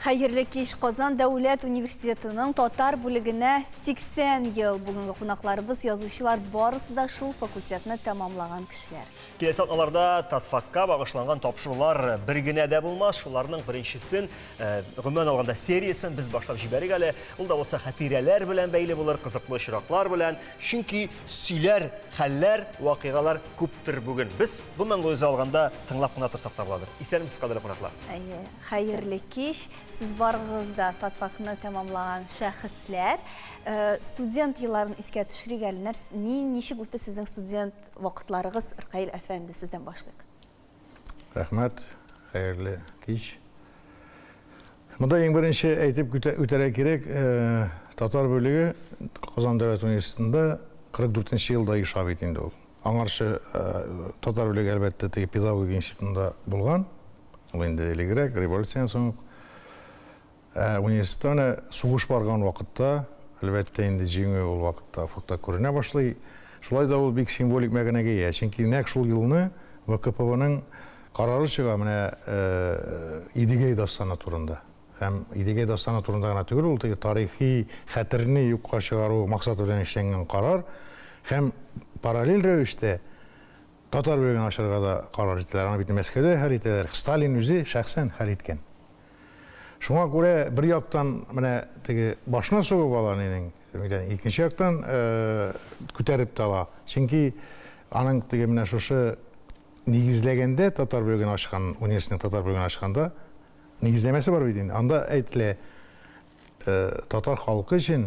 Хәерле кич! Казан дәүләт университетының татар бүлегенә 80 ел. Бүгенге кунакларыбыз язучылар барысы да шул факультетны тәмамлаган кешеләр. Киләсе атналарда татфакка багышланган тапшырулар бер генә дә булмас. Шуларның беренчесен, э, гомумән алганда сериясен без башлап җибәрик әле. Ул да булса хатирәләр белән бәйле булыр, кызыклы очраклар белән. Чөнки сөйләр хәлләр, вакыйгалар күптер бүген. Без гомумән Луиза алганда тыңлап кына торсак та буладыр. Исәнмесез, кадерле кунаклар. Әйе. Хәерле кич! Сез барыгыз да татфакны тәмамлаган шәхесләр. Э, студент елларын искә төшерик әле. Нәрс, ни, ничек үтте сезнең студент вакытларыгыз, Ркаил әфәнде, сездән башлыйк. Рәхмәт, хәерле кич. Монда иң беренче әйтеп үтәргә кирәк, э, татар бүлеге Казан дәүләт университетында 44 нче елда оеша бит инде ул. Аңарчы э, татар бүлеге әлбәттә теге педагогика институтында булган. Ул инде элегрәк, революциядән соң ук. Ә университетта менә сугыш барган вакытта, әлбәттә инде җиңү ул вакытта офыкта күренә башлый. Шулай да ул бик символик мәгънәгә ия, чөнки нәкъ шул елны ВКПБның карары чыга менә Идегәй дастаны турында. Һәм Идегәй дастаны турында гына түгел, ул теге тарихи хәтерне юкка чыгару максаты белән эшләнгән карар. Һәм параллель рәвештә Татар бүлеген ачарга да карар иттеләр. Аны бит Мәскәүдә хәл итәләр. Сталин үзе шәхсән хәл иткән. Шуңа күрә бер яктан менә теге башына сугып ала нинең, икенче яктан күтәреп тә ала. Чөнки аның теге менә шушы нигезләгәндә татар бүлеген ачкан, университетның татар бүлеген ачканда нигезләмәсе бар бит инде. Анда әйтелә, татар халкы өчен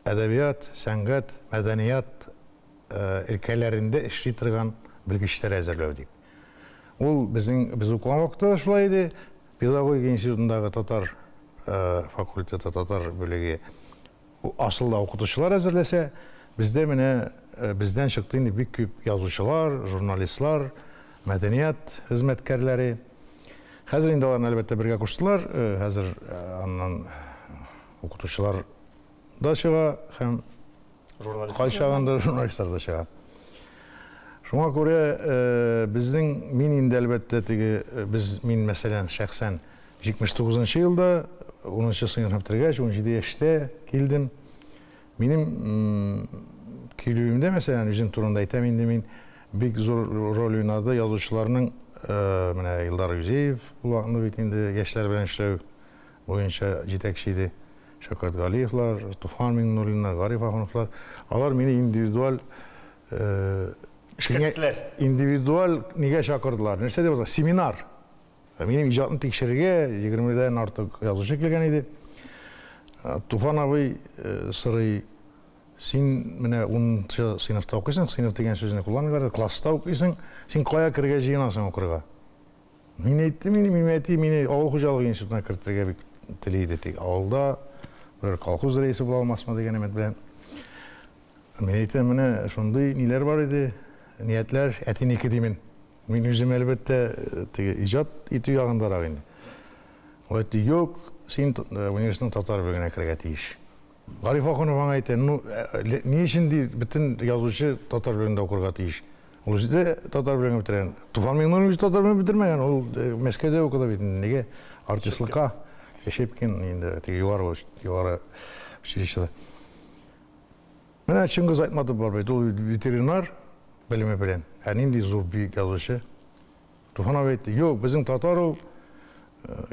әдәбият, сәнгать, мәдәният өлкәләрендә эшли торган белгечләр әзерләү дип. Ул безнең без укыган вакытта да шулай иде. Педагогика институтындагы татар факультеты, татар бүлеге асылда укытучылар әзерләсә, бездә менә бездән чыкты инде бик күп язучылар, журналистлар, мәдәният хезмәткәрләре. Хәзер инде аларны әлбәттә бергә куштылар. Хәзер аннан укытучылар да чыга һәм Кайчагында журналистлар да чыга. Шуңа күрә э, безнең, мин инде әлбәттә теге, э, без, мин мәсәлән, шәхсән 79 нчы елда 10 нчы сыйныфны бетергәч, 17 яшьтә килдем. Минем килүемдә, мәсәлән, үзем турында әйтәм инде мин, бик зур роль уйнады язучыларның, э, менә Илдар Юзеев ул вакытны бит инде яшьләр белән эшләү буенча җитәкче иде. Шәүкәт Галиевлар, Туфан Миңнуллиннар, Гариф Ахуновлар, алар мине индивидуаль Эшкәрттеләр. Индивидуаль нигә чакырдылар? Нәрсә дип атала? Семинар. Минем иҗатны тикшерергә 20-дән артык язучы килгән иде. Туфан абый сорый, син менә 10 сыйныфта укыйсың, сыйныф дигән сүзне кулланмыйлар, класста укыйсың, син кая керергә җыенасың укырга? Мин әйттем инде, минем әти мине авыл хуҗалыгы институтына кертергә бик тели иде. Тик авылда берәр колхоз рәисе була алмасмы дигән өмет белән. Мин әйтәм, менә шундый ниләр бар иде, ниятләр, әтинеке димен. Мин үзем, әлбәттә, теге иҗат итү ягындарак инде. Ул әйтте, юк, син университетның татар бүлегенә керергә тиеш. Гариф Ахунов аңа әйтә, ну, ни өчен ди, бөтен язучы татар бүлегендә укырга тиеш. Ул үзе дә татар белән бетергән. Туфан Миңнуллин үзе татар белән бетермәгән, ул Мәскәүдә укыды бит инде. Нигә? Артистлыкка Щепкин инде теге югары югары училищеда. Менә Чыңгыз Айтматов бар бит, ул ветеринар белеме белән. Ә нинди зур бөек язучы. Туфан абый әйтте, юк, безнең татар ул,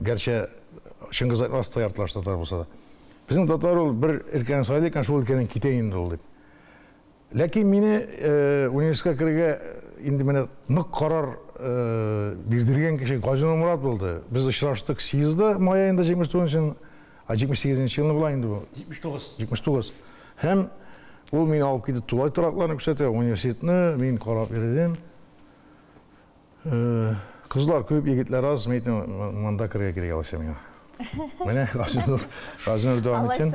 гәрчә Чыңгыз Айтматов та яртылаш татар булса да. Безнең татар ул бер өлкәне сайлый икән, шул өлкәдән китә инде ул дип. Ләкин мине университетка керергә инде менә нык карар бирдергән кеше Газинур Морат булды. Без очраштык съездда май аенда 79 нчы, а 78 нче елны була инде бу. 79. 79. Һәм ул мине алып китеп тулай торакларны күрсәтә, университетны мин карап йөрдем. Кызлар күп, егетләр аз, мин әйтәм, монда керергә кирәк алайса миңа. Менә Газинур, Газинур дәвам итсен.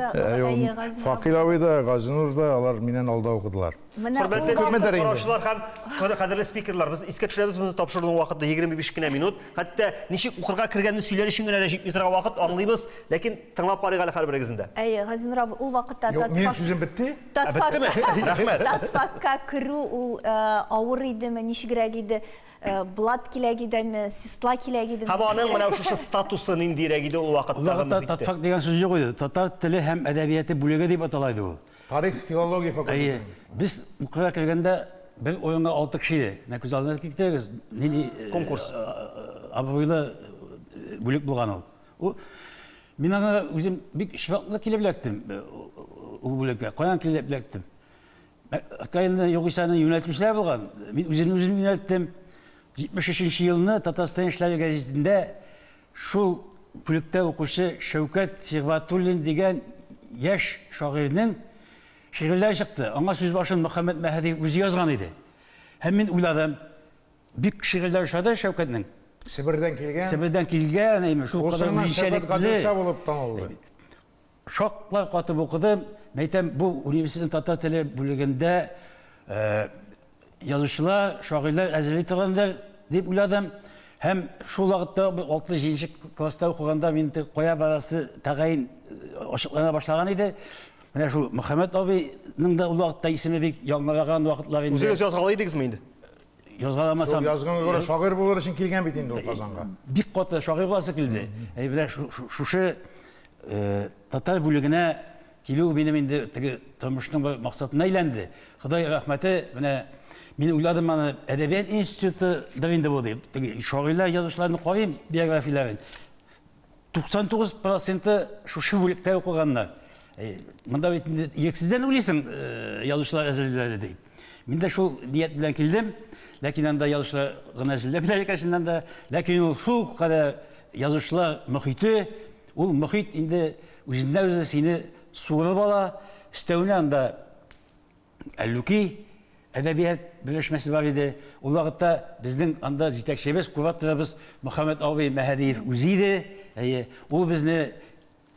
Факил абый да, Газинур да, алар миннән алда укыдылар. Менә Хөрмәтле ул вакыт- караучылар һәм кадерле спикерлар, без искә төшерәбез, безнең тапшыруның вакыты 25 кенә минут. Хәтта ничек укырга кергәнне сөйләр өчен генә дә җитми торган вакыт, аңлыйбыз. Ләкин тыңлап карыйк әле һәрберегезне дә. Әйе, Газинур абый, ул вакытта Юк, минем татфак сүзем бетте. Татфак Беттеме? Рәхмәт. Татфакка керү ул э, авыр идеме, ничегрәк иде? Э, Блат киләк идеме, сестла киләк идеме? Һәм аның менә шушы статусы ниндирәк иде ул Ул вакыттагы вакытта мөхиттә? татфак дигән сүз юк иде. Татар теле һәм әдәбияты бүлеге дип атала иде ул. Тарих, филология факультеты. Әйе. Без укырга кергәндә бер урынга алты кеше иде. Менә күз алдына китерегез, нинди э, Конкурс. э, абруйлы э, бүлек булган ул. Ул мин аңа үзем бик очраклы килеп эләктем ул бүлеккә. Каян килеп эләктем? Каенны югыйсә аны юнәлтүчеләр булган. Мин үземне үзем юнәлттем. 73 елны Татарстан яшьләре гәзитендә шул бүлектә укучы Шәүкәт Сибгатуллин дигән яшь шагыйрьнең шигырьләре чыкты. Аңа сүз башын Мөхәммәт Мәһдиев үзе язган иде. Һәм мин уйладым, бик шигырьләре ошады Шәүкәтнең. Себердән килгән. Себердән килгән, әйме, шул Ул кадәр соңыннан Шәүкәт үзенчәлекле. Гаделша булып танылды. Шаклар катып укыдым. Мәйтәм, бу университетның татар теле бүлегендә язучылар, шагыйрьләр әзерли торгандыр дип уйладым. Һәм шул вакытта 6-7 класста укыганда мин кая барасы тәгаен ачыклана башлаган иде. Менә шул Мөхәммәт абыйның да ул вакытта исеме бик яңгыраган вакытлар инде. Үзегез язгалый идегезме инде? Язгаламасам. Шул язганга күрә шагыйрь булыр өчен килгән бит инде ул Казанга. Бик каты шагыйрь буласы килде. Әй, менә шушы татар бүлегенә килү минем инде теге тормышның бер максатына әйләнде. Ходай рәхмәте, менә мин уйладым аны әдәбият институтыдыр инде бу дип. Теге шагыйрьләр, язучыларны карыйм биографияләрен. 99 проценты шушы бүлектә укыганнар. Монда бит инде ирексездән уйлыйсың, язучылар әзерлиләр дип. Мин дә шул ният белән килдем. Ләкин анда язучылар гына әзерләмиләр икән чыннан да. Ләкин ул шул кадәр язучылар мөхите, ул мөхит инде үзеннән-үзе сине суырып ала. Өстәвенә анда Әллүки әдәбият берләшмәсе бар иде. Ул вакытта безнең анда җитәкчебез, кураторыбыз Мөхәммәт абый Мәһәдиев үзе иде. Әйе, ул безне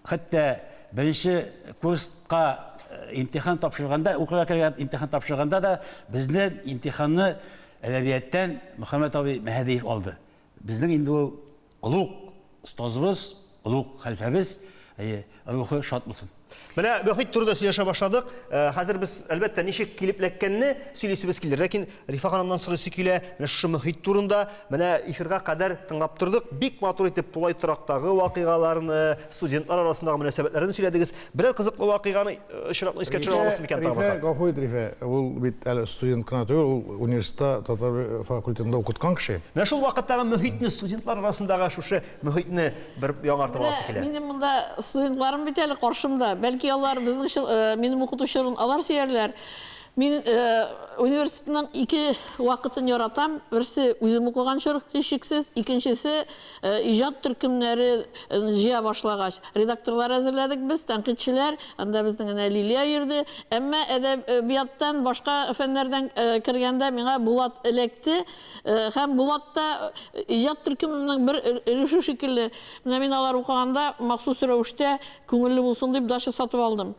хәтта беренче курска имтихан тапшырганда, укырга кергән имтихан тапшырганда да безне имтиханны әдәбияттан Мөхәммәт абый Мәһәдиев алды. Безнең инде ул олуг остазыбыз, олуг хәлфәбез, әйе, рухы шат булсын. Менә мөхит турында сөйләшә башладык. Хәзер без, әлбәттә, ничек килеп эләккәнне сөйлисебез килер. Ләкин Рифа ханымнан сорыйсы килә, менә шушы мөхит турында. Менә эфирга кадәр тыңлап тордык. Бик матур итеп тулай торактагы вакыйгаларны, студентлар арасындагы мөнәсәбәтләрне сөйләдегез. Берәр кызыклы вакыйганы, очракны искә төшерә аласыз микән тагын Рифә, гафу ит, Рифә, ул бит әле студент кына түгел, ул университетта татар факультетында укыткан кеше. Менә шул вакыттагы мөхитне, студентлар арасындагы шушы мөхитне бер яңартып аласы килә. Минем монда студентларым бит әле каршымда. Бәлки алар безнең чор, минем укыту чорын алар сөярләр. Мин университетның ике вакытын яратам. Берсе үзем укыган чор, һичшиксез. Икенчесе иҗат төркемнәре җыя башлагач. Редакторлар әзерләдек без, тәнкыйтьчеләр. Анда безнең әнә Лилия йөрде. Әмма әдәбияттан, башка фәннәрдән кергәндә миңа Булат эләкте. Һәм Булат та иҗат төркемемнең бер өлеше шикелле. Менә мин алар укыганда махсус рәвештә күңелле булсын дип дача сатып алдым.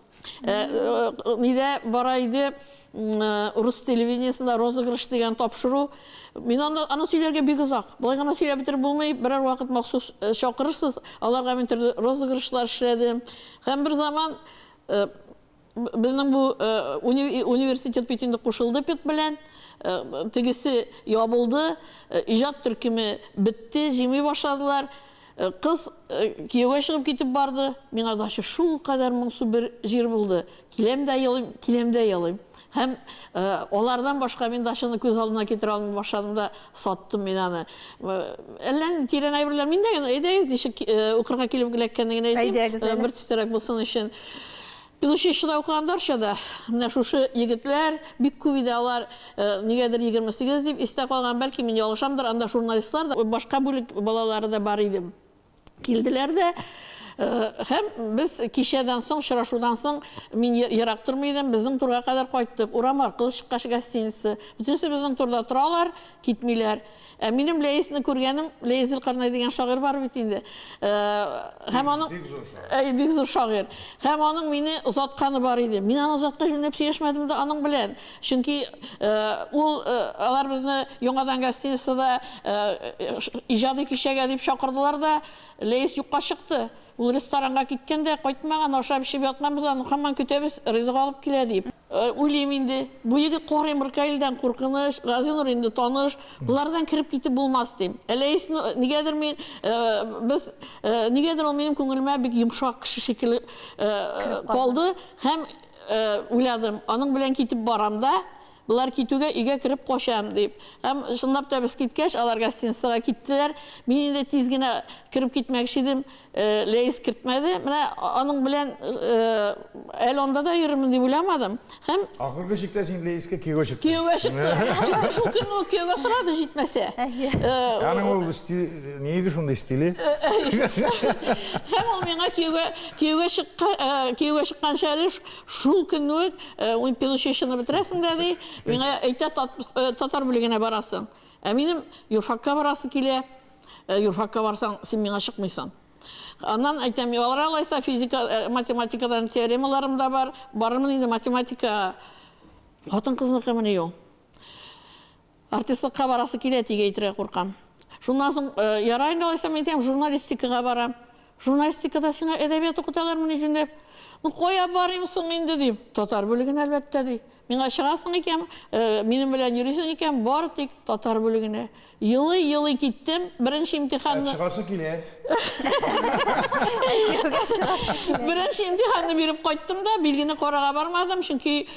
Нидә бара иде рус телевидениесендә розыгрыш дигән тапшыру. Мин анда аны сөйләргә бик озак. Болай гына сөйләп бетереп булмый. Берәр вакыт махсус чакырырсыз. Аларга мин төрле розыгрышлар эшләдем. Һәм бер заман безнең бу университет бит инде кушылды ПЕД белән. Тегесе ябылды. Иҗат төркеме бетте, җыймый башладылар. Кыз кияүгә чыгып китеп барды. Миңа дача шул кадәр моңсу бер җир булды. Киләм дә елыйм, киләм дә елыйм. Һәм алардан башка мин дачаны күз алдына китерә алмый башладым да саттым мин аны. Әллә ни тирән әйберләр миндә генә. Әйдәгез, ничек укырга килеп эләккәнне генә әйтим. Бер төстәрәк булсын өчен. Педучилищеда укыганда Арчада менә шушы егетләр бик күп иде алар, нигәдер 28 дип истә калган, бәлки мин ялгышамдыр, анда журналистлар да, башка бүлек балалары да бар иде. Килделәр дә, Һәм без кичәдән соң, очрашудан соң, мин ерак тормый идем, безнең турга кадәр кайттык. Урам аркылы чыккач гостиница. Бөтенесе безнең турда торалар, китмиләр. Ә минем Ләисне күргәнем, Ләис Зөлкарнәй дигән шагыйрь бар бит инде. Һәм аның Бик зур шагыйрь. Әй, бик зур шагыйрь. Һәм аның мине озатканы бар иде. Мин аны озаткач юньләп сөйләшмәдем дә аның белән. Чөнки ул алар безне яңадан гостиницада иҗади кичәгә дип чакырдылар да, Ләис юкка чыкты. Ул ресторанга киткән дә, кайтмаган, ашап-эчеп ятканбыз, аны һаман көтәбез, ризык алып килә дип. Уйлыйм инде, бу егет карыйм, Ркаилдән куркыныч, Газинур инде таныш, болардан кереп китеп булмас дим. Ә Ләисне нигәдер мин, без, нигәдер ул минем күңелемә бик йомшак кеше шикелле калды һәм уйладым, аның белән китеп барам да, Болар китүгә өйгә кереп качам, дип. Һәм чынлап та без киткәч, алар гостиницага киттеләр. Мин инде тиз генә кереп китмәкче идем, Ләис кертмәде. Менә аның белән әле анда да йөрермен дип уйламадым. Һәм Ахыргы чиктә син Ләискә кияүгә чыктың. Кияүгә чыктым. Чөнки шул көнне үк кияүгә сорады, җитмәсә. Аның ул стиль, ни иде шундый стиле? Һәм ул миңа кияүгә, кияүгә чыкка, кияүгә чыкканчы әле шул көнне үк Педучилищены бетерәсең дә, ди, миңа әйтә, татар бүлегенә барасың. Ә минем юрфакка барасы килә. Юрфакка барсаң, син миңа чыкмыйсың. Аннан әйтәм, алар алайса физика, математикадан теоремаларым да бар, барырмын инде математика. Хатын-кызныкымыни ул? Артистлыкка барасы килә, тик әйтергә куркам. Шуннан соң, ярар инде алайса, мин әйтәм, журналистикага барам. Журналистикада сиңа әдәбият укыталармыни җүнләп? Ну, кая барыйм соң инде, дим. Татар бүлегенә, әлбәттә, ди. Миңа чыгасың икән, минем белән йөрисең икән, бар тик татар бүлегенә. Елый-елый киттем, беренче имтиханны... Ә чыгасы килә. Кияүгә чыгасы килә. Беренче имтиханны биреп кайттым да, билгене карарга бармадым, чөнки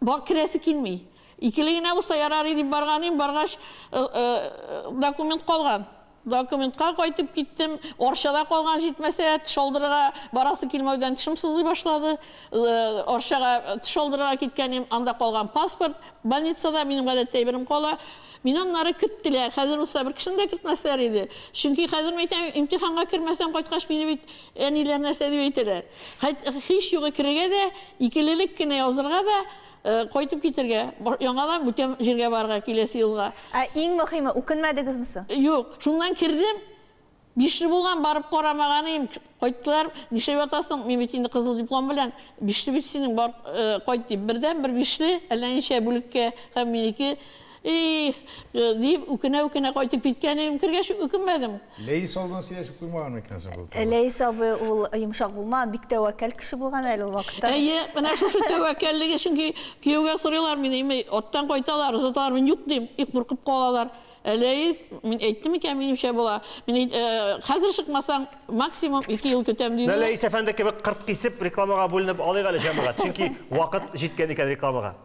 бар керәсе килми. Икеле генә булса ярар иде дип барган идем, баргач, документ калган. Документка кайтып киттем. Арчада калган җитмәсә, теш алдырырга барасы килмәүдән тешем сызлый башлады. Арчага теш алдырырга киткән идем, анда калган паспорт. Больницада минем гадәттә әйберем кала. Мине аннары керттеләр. Хәзер булса бер кешене дә кертмәсләр иде. Чөнки хәзер мин әйтәм, имтиханга кермәсәм, кайткач мине бит әниләр нәрсә дип әйтәләр. Һич югы керергә дә, икелелек кенә язырга да, Кайтып китергә, яңадан бүтән җиргә барырга киләсе елга. Ә иң мөхиме, үкенмәдегезме соң? Юк, шуннан кердем, бишле булган, барып карамаган идем. Кайттылар, нишләп ятасың, мин бит инде кызыл диплом белән, бишле бит синең, бар, кайт дип. Бердәнбер бишле, әллә ничә бүлеккә һәм минеке. И, дип, үкенә-үкенә кайтып киткән идем, кергәч үкенмәдем. Ләис алдан сөйләшеп куймаган микән соң бу турыда? Ләис абый ул йомшак булмаган, бик тәвәккәл кеше булган әле ул вакытта. Әйе, менә шушы тәвәккәллеге, чөнки кияүгә сорыйлар мине, имей, аттан кайталар, озаталар, мин юк дим, и куркып калалар. Ә Ләис, мин әйттем икән, минемчә була. Мин хәзер чыкмасаң, максимум 2 ел көтәм дим. Менә Ләис әфәнде кебек кырт кисеп рекламага бүленеп алыйк әле, җәмәгать, чөнки вакыт җиткән икән рекламага.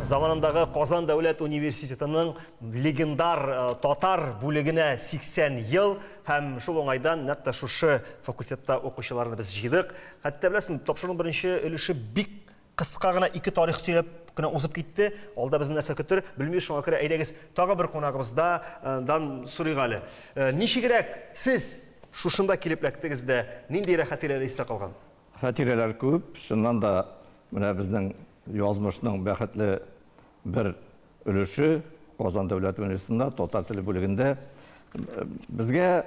Заманындагы Казан дәүләт университетының легендар э, татар бүлегенә 80 ел һәм шул уңайдан нәкъ тә шушы факультетта укучыларны без җыйдык. Хәтта беләсең, тапшыруның беренче өлеше бик Кыска гына ике тарих сөйләп кенә узып китте. Алда безне нәрсә көтер, белмибез, шуңа күрә әйдәгез тагы бер кунагыбызда дан сорыйк әле. Ничегрәк сез шушында килеп эләктегез дә, нинди хатирәләр истә калган? Хатирәләр күп. Чыннан да, менә безнең язмышның бәхетле бер өлеше Казан дәүләт университетында татар теле бүлегендә безгә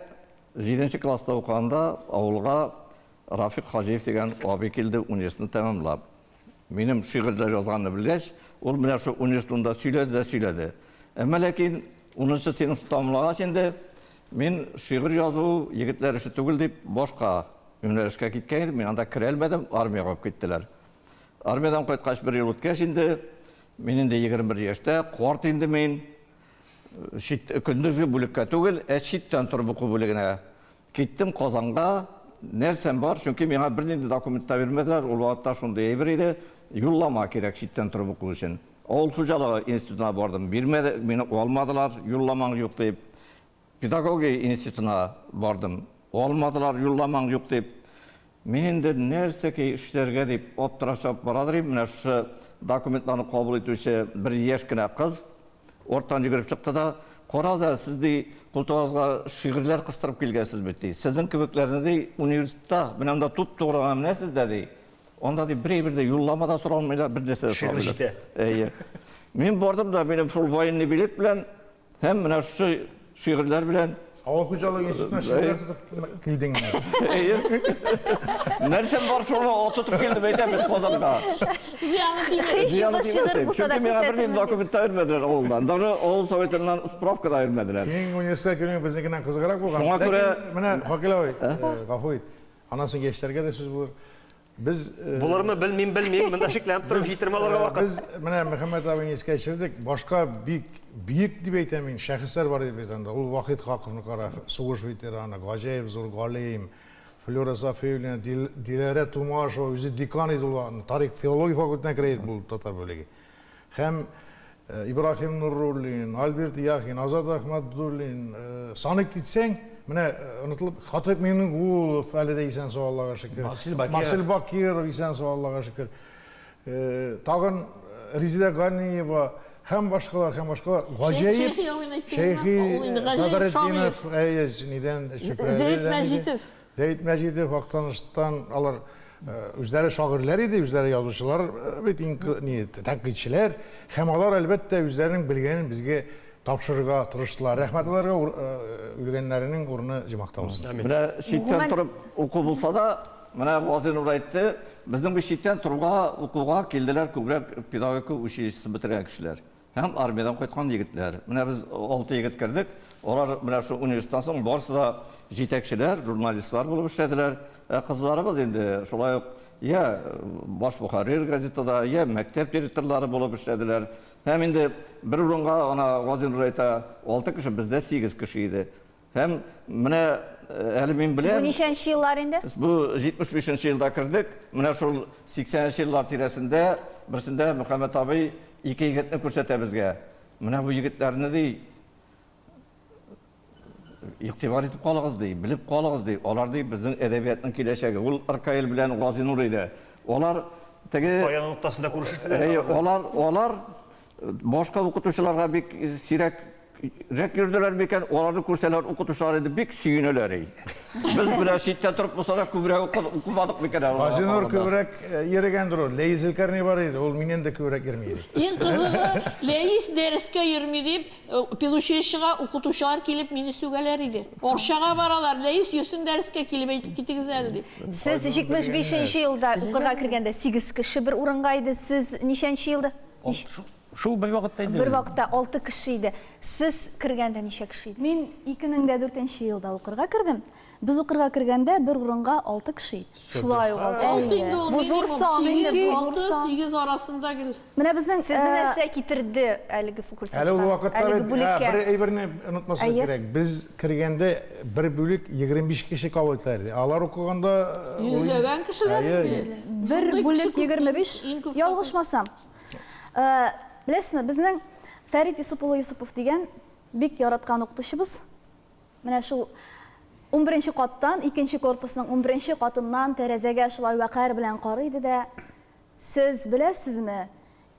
җиденче класста укыганда авылга Рафик Хаҗиев дигән абый килде университетны тәмамлап. Минем шигырьләр язганны белгәч, ул менә шул университет турында сөйләде дә сөйләде. Әмма ләкин унынчы сыйныфны тәмамлагач инде, мин шигырь язу егетләр эше түгел дип башка юнәлешкә киткән идем, мин анда керә алмадым, армиягә алып киттеләр. Армиядән кайткач бер ел үткәч инде, мин инде 21 яшьтә, карт инде мин, чит, көндезге бүлеккә түгел, ә читтән торып уку бүлегенә Киттем Казанга, нәрсәм бар, чөнки миңа бернинди документ та бирмәделәр, ул вакытта шундый әйбер иде, юллама кирәк читтән торып уку өчен. Авыл хуҗалыгы институтына бардым, бирмәде, мине алмадылар, юлламаң юк дип. Педагогия институтына бардым, алмадылар, юлламаң юк дип. Мин инде нәрсәкәй эшләргә дип аптырап чабып барадыр идем, менә шушы документларны кабул итүче бер яшь кенә кыз арттан йөгереп чыкты да, Карагыз әле, сез, ди, култыгыгызга шигырьләр кыстырып килгәнсез бит, ди. Сезнең кебекләрне, ди, университетта, менә монда туп-тугры гына менәсез дә, ди, анда, ди, бер әйбер дә юллама да сорамыйлар, бер нәрсә дә Шигырь сорамыйлар. җитә. Әйе. Мин бардым да, минем шул военный билет белән Һәм менә шушы шигырьләр белән Авыл хуҗалыгы институтына шигырьләр тотып килдеңме? Әйе. Нәрсәм бар шуны тотып килдем, әйтәм бит Казанга. Зыяны тимәс. Һич югы шигырь булса да Чөнки миңа бернинди күрсәтермен дип. документ та бирмәделәр авылдан. Даже авыл советыннан справка да бирмәделәр. Синең университетка килүең безнекеннән кызыграк булган. Шуңа күрә Ләкин менә Хакил абый, гафу ит. Аннан соң яшьләргә дә сүз булыр. Без Булырмы, белмим, белмим. Монда шикләнеп торып җитерме аларга вакыт. Без менә Мөхәммәт абыйны искә төшердек. Башка бик бөек дип әйтәм мин, шәхесләр бар иде бит анда. Ул Вахит Хаковны кара, сугыш ветераны, гаҗәеп зур галим. Флюра Сафиуллина, Диләрә Тумашева, үзе декан иде ул, тарих филология факультетына керә иде бу татар бүлеге. Һәм Ибраһим Нуруллин, Альберт Яхин, Азат Әхмәдуллин, саный китсәң, менә онытылып, Хатыйп Миңнегулов әле дә исән сау, Аллага шөкер. Марсель Бакиров. Марсель Бакиров исән сау, Аллага шөкер. Тагын Резеда Ганиева һәм башкалар, һәм башкалар. Гаҗәеп. Шәйхи абыйны әйттегезме? Ул инде гаҗәеп Садретдинов, әйе, нидән, Чүпрәледән Зәет иде. Мәҗитов. Зәет Мәҗитов Актаныштан, алар үзләре шагыйрьләр иде, үзләре язучылар бит, иң ни, тәнкыйтьчеләр. Һәм алар, әлбәттә, үзләренең белгәнен безгә тапшырырга тырыштылар. Рәхмәт аларга, үлгәннәренең урыны җомахта булсын. Менә читтән торып уку булса да, менә Газинур әйтте, безнең бит читтән торуга, укуга килделәр күбрәк педагогика училищесын бетергән кешеләр. Һәм армиядән кайткан егетләр. Менә без алты егет кердек. Алар менә шул университеттан соң барысы да җитәкчеләр, журналистлар булып эшләделәр. Ә кызларыбыз инде шулай ук я баш мөхәррир газетада, я мәктәп директорлары булып эшләделәр. Һәм инде бер урынга ана Газинур әйтә, алты кеше, бездә сигез кеше иде. Һәм менә әле мин беләм. Бу ничәнче еллар инде? Бу 75 нче елда кердек. Менә шул 80 нче еллар тирәсендә берсендә Мөхәммәт абый ике егетне күрсәтә безгә. Менә бу егетләрне, ди, игътибар итеп калыгыз, ди, белеп калыгыз, ди. Алар, ди, безнең әдәбиятның киләчәге. Ул Ркаил белән Газинур иде. Алар теге Таяну ноктасында күрешерсез. Әйе, алар, алар башка укытучыларга бик сирәк Рәк йөрделәр микән, аларны күрсәләр, укытучылар инде бик сөенәләр. Без менә читтә торып булса да күбрәк укымадык микән әле. Газинур күбрәк йөрегәндер ул. Ләис Зөлкәрни бар иде, ул миннән дә күбрәк йөрми иде. Иң кызыгы, Ләис дәрескә йөрми дип, педучилищега укытучылар килеп мине сүгәләр иде. Арчага баралар, Ләис йөрсен дәрескә, килеп әйтеп китегез әле дип. Сез 75 нче елда укырга кергәндә 8 кеше бер урынга иде. Сез ничәнче елда? Шул бер вакытта инде. Бер вакытта алты кеше иде. Сез кергәндә ничә кеше иде? Мин 2004 нче елда укырга кердем. Без укырга кергәндә бер урынга алты кеше иде. Шулай ук алты. Алты инде ул Бу зур минимум. сан инде, Сигез, бу зур алты, сан. сигез арасында гел. Менә безнең Сезне нәрсә китерде әлеге факультетка? Әле ул вакытта Әлеге бит, бүлеккә? бер әйберне онытмаска Әйе. кирәк. Без кергәндә бер бүлек 25 кеше кабул ителә иде. Алар укыганда ул инде- Йөзләгән кешеләр Әйе. инде. бер Шундый кеше бүлек күп, 25, иң күп ялгышмасам. Беләсезме, безнең Фәрит Юсуп улы Юсупов дигән бик яраткан укытучыбыз. Менә шул унберенче каттан, икенче корпусның унберенче катыннан тәрәзәгә шулай вәкарь белән карый иде дә, Сез беләсезме,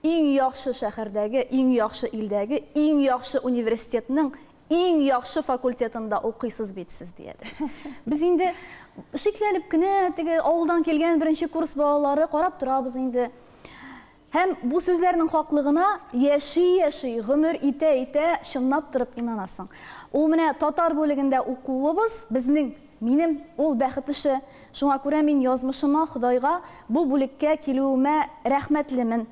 иң яхшы шәһәрдәге, иң яхшы илдәге, иң яхшы университетның иң яхшы факультетында укыйсыз бит сез, ди иде. Без инде шикләнеп кенә теге авылдан килгән беренче курс балалары карап торабыз инде. Һәм бу сүзләрнең хаклыгына яши-яши, гомер итә-итә чынлап торып инанасың. Ул менә татар бүлегендә укуыбыз, безнең, минем ул бәхет эше. Шуңа күрә мин язмышыма, Ходайга бу бүлеккә килүемә рәхмәтлемен.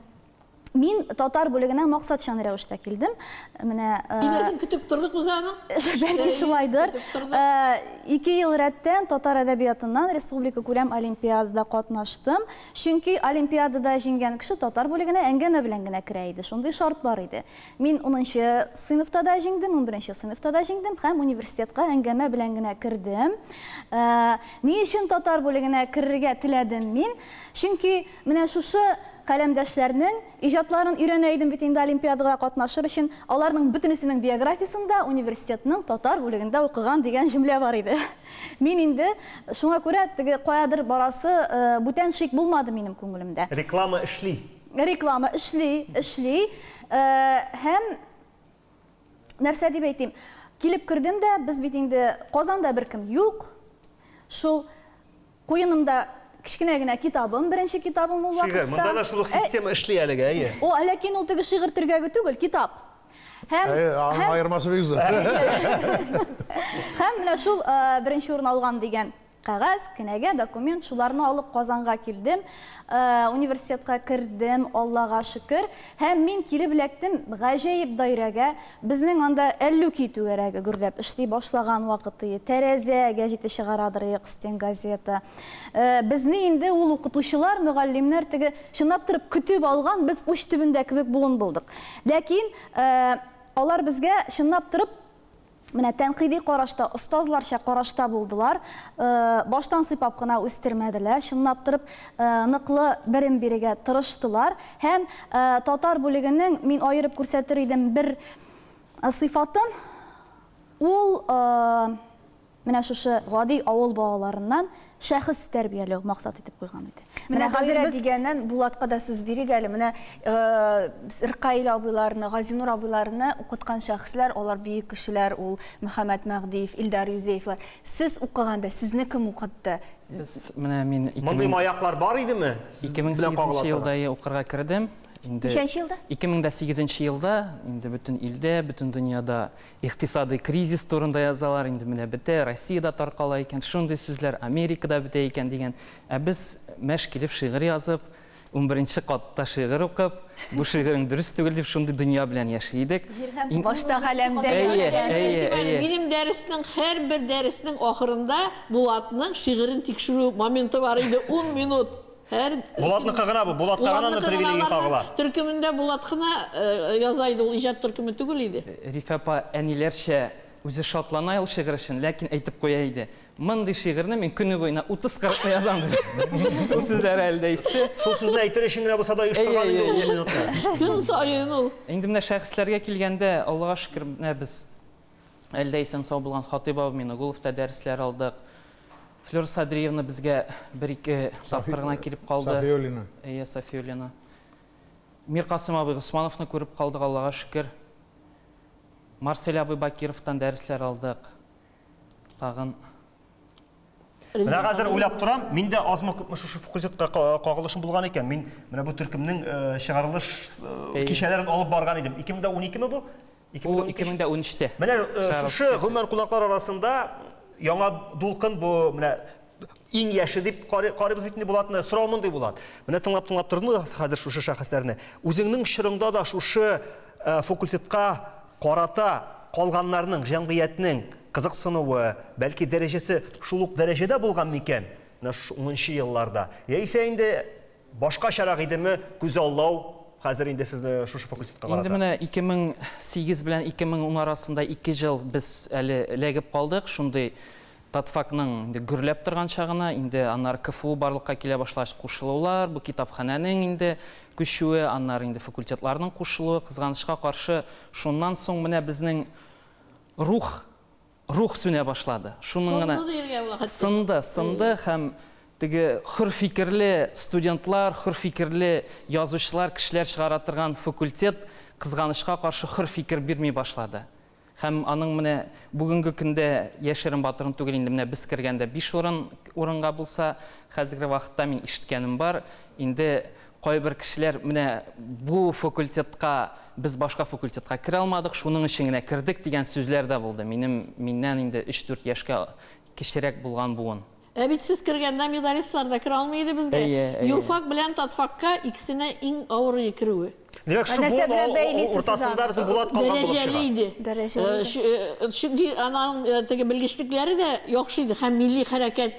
Мин татар бүлегенә максатчан рәвештә килдем. Менә Киләсен көтеп тордык без аның. Бәлки шулайдыр. Ике ел рәттән татар әдәбиятыннан республикакүләм олимпиадада катнаштым. Чөнки олимпиадада җиңгән кеше татар бүлегенә әңгәмә белән генә керә иде. Шундый шарт бар иде. Мин унынчы сыйныфта да җиңдем, унберенче сыйныфта да җиңдем һәм университетка әңгәмә белән генә кердем. Ни өчен татар бүлегенә керергә теләдем мин? Чөнки менә шушы. каләмдәшләрнең иҗатларын өйрәнә идем бит инде олимпиадага катнашыр өчен. Аларның бөтенесенең биографиясендә университетның татар бүлегендә укыган дигән җөмлә бар иде. Мин инде шуңа күрә теге каядыр барасы бүтән шик булмады минем күңелемдә. Реклама эшли. Реклама эшли, эшли. Һәм нәрсә дип әйтим, килеп кердем дә, без бит инде Казанда беркем юк. Шул куенымда кечкенә генә китабым, беренче китабым ул вакытта. Шигырь, монда да шул ук система эшли әлегә, әйе. О, ләкин ул теге шигырь төргәге түгел, китап. Һәм, Әйе, аның аермасы бик зур. Һәм менә шул беренче урын алган дигән кәгазь, кенәгә, документ, шуларны алып Казанга килдем. Университетка кердем, Аллага шөкер. Һәм мин килеп эләктем гаҗәеп даирәгә. Безнең анда Әллүки түгәрәге гөрләп эшли башлаган вакыты, Тәрәзә гәҗите чыгарадыр иек, стенгазета. Безне инде ул укытучылар, мөгаллимнәр теге чынлап торып көтеп алган, без уч төбендә кебек буын булдык. Ләкин алар безгә чынлап торып менә тәнкыйди карашта, остазларча карашта булдылар. Баштан сыйпап кына үстермәделәр, чынлап торып ныклы белем бирергә тырыштылар. Һәм татар бүлегенең мин аерып күрсәтер идем бер сыйфатын, ул Менә шушы гади авыл балаларыннан шәхес тәрбияләү максат итеп куйган иде. Менә хәзер без дигәннән Булатка да сүз бирик әле. Менә Ркаил абыйларны, Газинур абыйларны укыткан шәхесләр, алар бөек кешеләр, ул Мөхәммәт Мәгъдиев, Илдар Юзеевлар. Сез укыганда сезне кем укытты? Без менә мин Мондый маяклар бар идеме? 2008 елда укырга кердем. Инде Ничәнче елда? 2008 елда инде бөтен илдә, бөтен дөньяда Икътисадый кризис турында язалар, инде менә бетә, Россиядә таркала икән, шундый сүзләр, Америкада бетә икән дигән. Ә без мәш килеп шигырь язып, унберенче катта шигырь укып, бу шигырең дөрес түгел дип, шундый дөнья белән яши идек. Җир һәм Башта галәмдә яшәгәнсез. Әйе, әйе. Минем дәреснең, һәрбер дәреснең ахырында Булатның шигырен тикшерү моменты бар иде, ун минут. Һәр Булатныкы гына бу, Булатка гына аны привилегия кагыла. Төркемендә Булат кына яза иде, ул иҗат төркеме түгел иде. Рифә апа әниләрчә үзе шатлана ул шигырь өчен, ләкин әйтеп куя иде, Мондый шигырьне мин көне буена утыз-кырыкны язам, дип. Ул сүзләре әле дә истә. Шул сүзне әйтер өчен генә булса да оештырган инде ул ун минутны. Көн саен ул. Инде менә шәхесләргә килгәндә, Аллага шөкер, менә без әле дә исән-сау булган Хатыйп абый Минегулов та дәресләр алдык. Флюра Садриевна безгә бер-ике тапкыр гына килеп калды. Сафиуллина. Әйе, Сафиуллина. Миркасыйм абый Госмановны күреп калдык, Аллага шөкер. Марсель абый Бакировтан дәресләр алдык. Тагын. Менә хәзер уйлап торам, мин дә азмы-күпме шушы факультетка кагылышым булган икән. Мин менә бу төркемнең чыгарылыш кичәләрен алып барган идем. 2012 ме бу? Ул 2013-тә. Менә шушы гомумән кунаклар арасында яңа дулкын бу менә иң яше дип карыйбыз бит инде Булатны. Сорау мондый Булат. Менә тыңлап-тыңлап тордым хәзер шушы шәхесләрне. Үзеңнең чорыңда да шушы факультетка карата калганнарның, җәмгыятьнең кызыксынуы, бәлки дәрәҗәсе шул ук дәрәҗәдә булган микән? Менә шушы унынчы елларда. Яисә инде Башкачарак идеме күзаллау хәзер инде сезне шушы факультетка карата? Инде менә 2008 белән 2010 арасында ике җыл без әле эләгеп калдык, шундый татфакның инде гөрләп торган чагына, инде аннары КФУ барлыкка килә башлагач кушылулар, бу китапханәнең инде күчүе, аннары инде факультетларның кушылуы, кызганычка каршы, шуннан соң менә безнең рух Рух сүнә башлады. Шуның гына. Сынды диергә була хәтта. Сынды, сынды һәм теге хөр фикерле студентлар, хөр фикерле язучылар, кешеләр чыгара торган факультет, кызганычка каршы, хөр фикер бирми башлады. Һәм аның менә бүгенге көндә яшерен-батырын түгел инде, менә без кергәндә биш урын урынга булса, хәзерге вакытта мин ишеткәнем бар, инде Кайбер кешеләр менә бу факультетка без башка факультетка керә алмадык, шуның өчен генә кердек дигән сүзләр дә булды. Минем миннән инде өч-дүрт яшькә кечерәк булган буын. Ә бит сез кергәндә медалистлар да керә алмый иде безгә. Әйе, әйе. Юрфак белән татфакка икесенә иң авыр керүе. Димәк, Ә шушы нәрсә буын белән бәйлисез сез уртасында аны? безнең Булат калган булып Дәрәҗәле чыга. иде. Дәрәҗәле иде. Чөнки аның теге белгечлекләре дә яхшы иде һәм милли хәрәкәт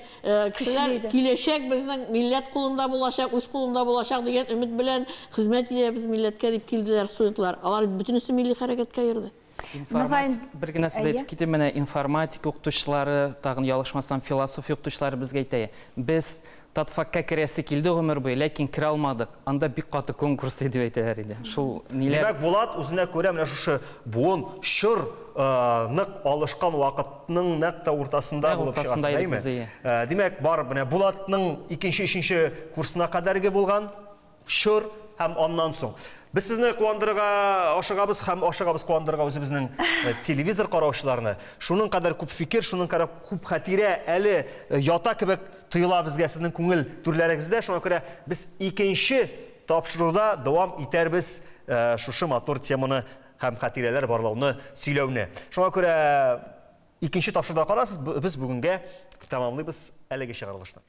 кешеләр иде. киләчәк безнең милләт кулында булачак, үз кулында булачак дигән өмет белән хезмәт итәбез милләткә дип килделәр студентлар. Алар бөтенесе милли хәрәкәткә йөрде. Информатик, бер генә сүз Әйе. әйтеп китим, менә информатика укытучылары, тагын ялгышмасам, философия укытучылары безгә әйтә, без. Татфакка керәсе килде гомер буе, ләкин керә алмадык. Анда бик каты конкурс дип әйтәләр иде. Шул ниләр. Димәк, Булат үзенә күрә менә шушы буын, чор нык алышкан вакытның нәкъ тә уртасында булып чыгасың, әйеме? Димәк, бар менә Булатның икенче, өченче курсына кадәрге булган чор һәм аннан соң. Без сезне куандырырга ашыгабыз һәм ашыгабыз куандырырга үзебезнең э, телевизор караучыларны. Шуның кадәр күп фикер, шуның кадәр күп хатирә әле э, ята кебек тоела безгә сезнең күңел түрләрегездә. Шуңа күрә без икенче тапшыруда дәвам итәрбез э, шушы матур теманы һәм хатирәләр барлауны сөйләүне. Шуңа күрә икенче тапшыруда карарсыз, без бүгенгә тәмамлыйбыз әлеге чыгарылышны.